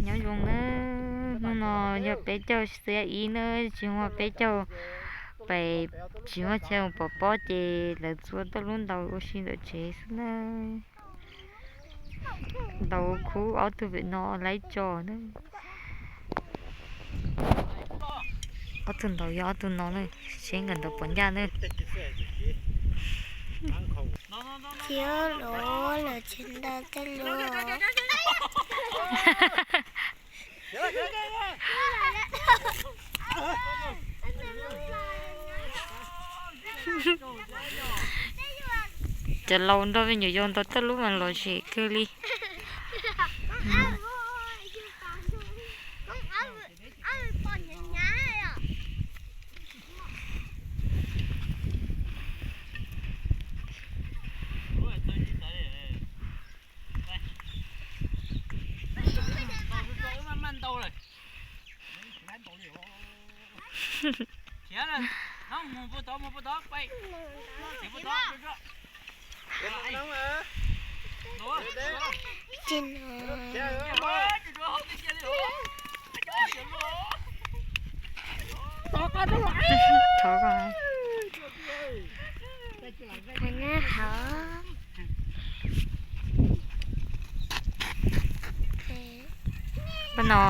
Nyob zoo nawb, hnub no yog peb caug xiab ib nawb, tsis muaj peb caug, pem tsis muaj chaw mus pov pob ces lawv txua tuaj lub ntaus ua si ntawm tsev xwb nawb. Ntaus khub ob tug pem no laib tso nawb. Ob tug ntaus yog ob tug no nawb, seb nkawd ntaus puas ncaj nawb. Txiv lov lawm tsis ntau tej lub. Cov laus nrog me nyuam yaus ntaus tej lub mas lom zem kawg li. Thov koj. Thov nab hov. Pab no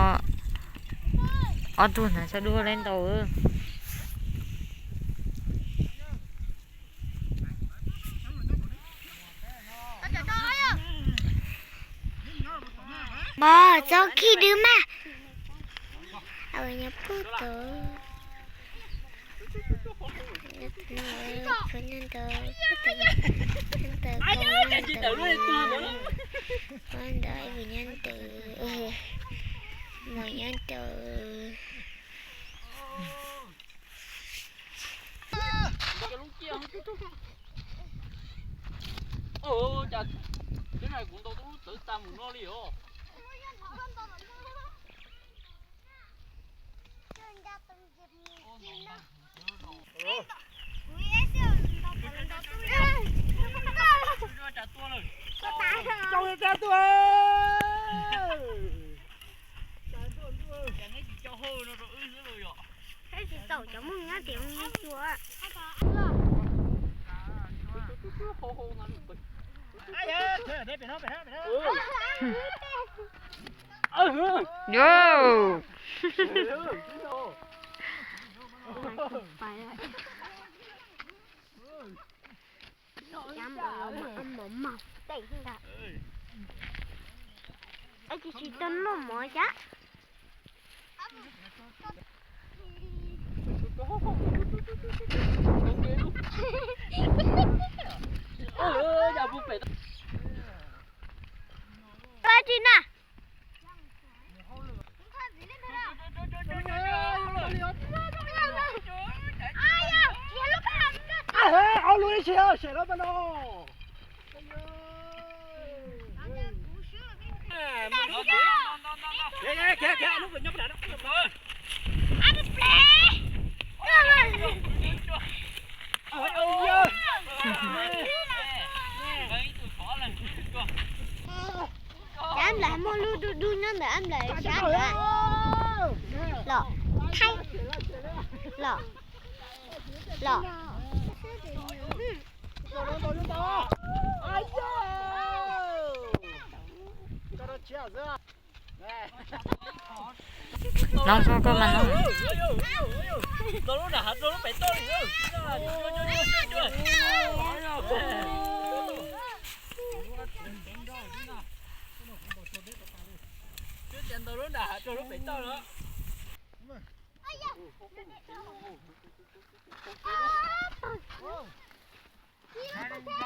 ob tug hnav tsho dua le ntau. Mog, txo khij dwb mas. Nyob puag tod. Nyob ntawd, nyob ntawd, nyob ntawd, nyob ntawd, mus nyob ntawd. Cas teb no kuv ntaus tau lub txawv tag mus no li os. Yo. Tsis tsis tau noj mov cas. Pab tsis na. Au lus ib si sem lawm pab no. Ab nplam muaj lub dub dub nyob ntawm ab nplam sab ntawd. Los thaij los los. No koj mas no.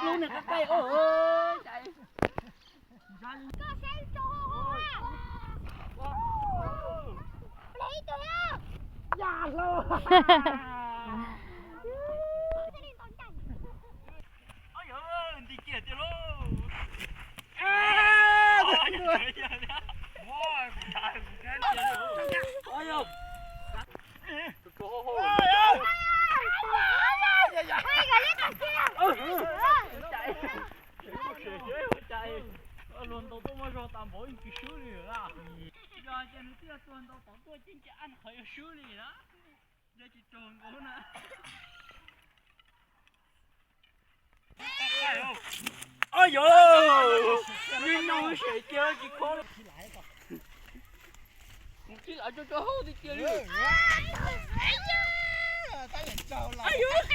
Lub niag qab qaij os. Ya hlo. Nti kiag tiag lauj. Luag ntaus tuaj muaj zog tas npaum ib kis swb li lawm. Ces nws twb yog tuag ntau tom tuaj ces ntshe ab qhov yuav swb li na. Ntshe tsis raug nkaus na. Ab yos, nyob nyob sem kiag tsis khob li. Mus tib lav tso rau hauv tiag tiag li. Ab yos.